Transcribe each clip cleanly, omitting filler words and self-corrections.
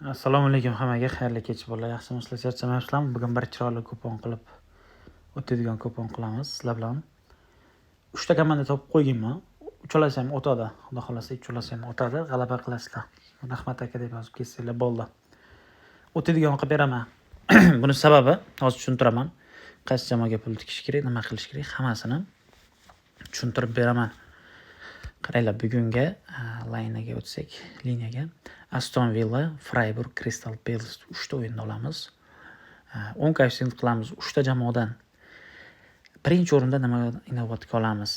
Assalomu alaykum hammaga, xayrli kech bolalar. Yaxshimisizlar, charchamayapsizlarmi? Bugun bir chiroyli kupon qilib o'tadigan kupon qilamiz sizlar bilan. Uchta komanda topib qo'yganman. Uchalasi ham o'tadi. Xudo xohlasa uchalasi ham o'tadi. G'alaba qilasizlar. Rahmat aka deb yozib ketsanglar bo'ldi. O'tadigan qilib beraman. Buni sababi hozir tushuntiraman. Qaysi jamoaga pul tikish kerak, nima qilish kerak, hammasini tushuntirib beraman. Qaranglar, bugungi laynaga o'tsak, liniyaga Aston Villa, Freiburg, Crystal Palace uchta o'yinni olamiz. 10 koeffitsient qilamiz uchta jamoadan. Birinchi o'rinda nima inobatga olamiz?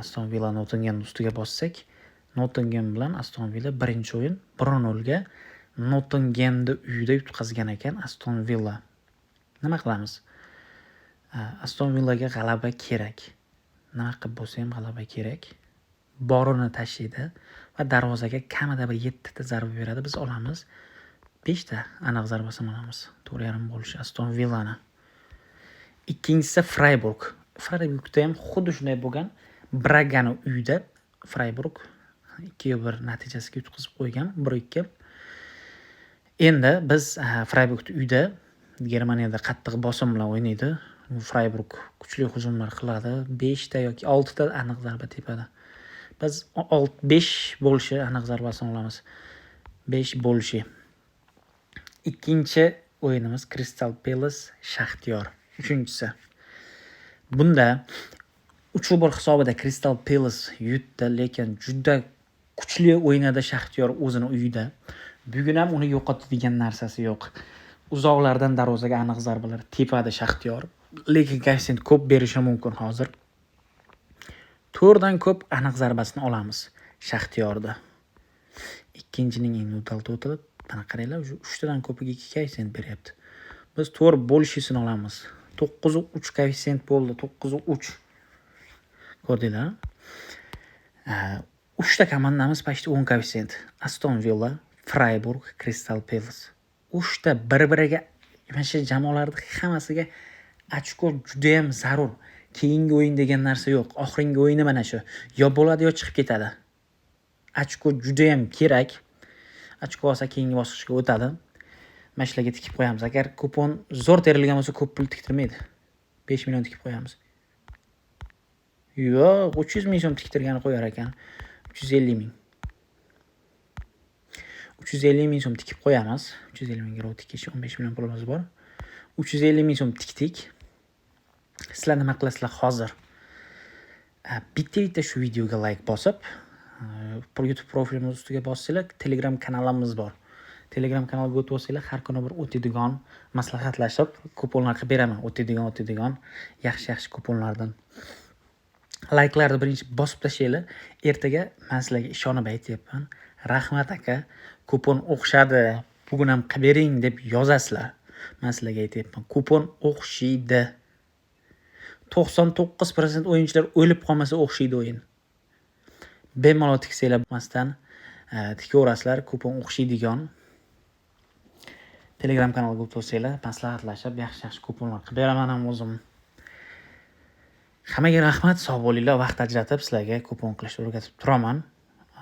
Aston Villa Nottingham ustiga bossak, Nottingham bilan Aston Villa birinchi o'yin 1-0 ga Nottinghamni uyida yutqazgan ekan Aston Villa. Nima qilamiz? Aston Villaga g'alaba kerak. Nima qilib bo'lsa ham g'alaba kerak. Borini tashlaydi va darvozaga kamida bir 7 ta zarba beradi. Biz olamiz 5 ta aniq zarbasini olamiz. 4,5 bo'lishi Aston Villani. Ikkinchisi Freiburg. Freiburgda ham xuddi shunday bo'lgan. Bragani uyida Freiburg 2-1 natijasiga yutqizib qo'ygan, 1-2. Endi biz Freiburgni uyida, Germaniyada qattiq bosim bilan o'ynaydi. Freiburg kuchli hujumlar qiladi. 5 ta yoki 6 ta aniq zarba tepadi. Biz 5 bo'lishi aniq zarbasini olamiz. 5 bo'lishi. Ikkinchi o'yinimiz Crystal Palace Shaxtyor. Uchinchisi. Bunda 3-1 hisobida Crystal Palace yutdi, lekin juda kuchli o'ynadi Shaxtyor o'zini uyida. Bugun ham uni yo'qotadigan narsasi yo'q. Uzoqlardan darvozaga aniq zarbalar tepadi Shaxtyor. Lekin koeffitsient ko'p berishi mumkin hozir. 4 dan ko'p aniq zarbasini olamiz Shaxtyorda. Ikkinchining individual totali, mana qaranglar, уже 3 tadan ko'piga 2 koeffitsient beryapti. Biz 4 bo'lshisini olamiz. 9,3 koeffitsient bo'ldi, 9,3. Ko'rdinglar? Uchta komandamiz почти 10 koeffitsient. Aston Villa, Freiburg, Crystal Palace. Uchta bir-biriga mana shu jamoalarni hammasiga ochko juda ham zarur. Keyingi o'yin degan narsa yo'q. Oxirgi o'yini mana shu. Yo bo'ladi, yo chiqib ketadi. Ochko juda ham kerak. Ochko olsa keyingi bosqichga o'tadi. Mana shularga tikib qo'yamiz. Agar kupon zo'r terilgan bo'lsa, ko'p pul tiktirmaydi. 5 million tikib qo'yamiz. Yo'q, 300 ming so'm tiktirgani qo'yar ekan. 350 ming. 350 ming so'm tikib qo'yamiz. 350 ming girov tikish, 15 million pulimiz bor. 350 ming so'm tikdik. Sizlar nima qilasizlar hozir? Bitta-bitta shu videoga like bosib, YouTube profilimiz ustiga bossanglar, Telegram kanalimiz bor. Telegram kanalga o'tib olsanglar, har kuni bir o'tadigan maslahatlashib kuponlar qilib beraman. O'tadigan, o'tadigan yaxshi-yaxshi kuponlardan. Layklarni birinchi bosib tashlanglar. Ertaga men sizlarga ishonib aytyapman. Rahmat aka, kupon o'xshadi, bugun ham qilib bering deb yozasizlar. Men sizlarga aytyapman, kupon o'xshaydi. 99% o'yinchilar o'lib qolmasa o'xshaydi o'yin. Bemalol tiksanglar bo'lmasdan tikaverasizlar, kupon o'xshaydigan. Telegram kanalga o'tib olsanglar, maslahatlashib yaxshi-yaxshi kuponlar qilib beraman ham o'zim. Hammaga rahmat, sog' bo'linglar, vaqt ajratib sizlarga kupon qilishni o'rgatib turaman.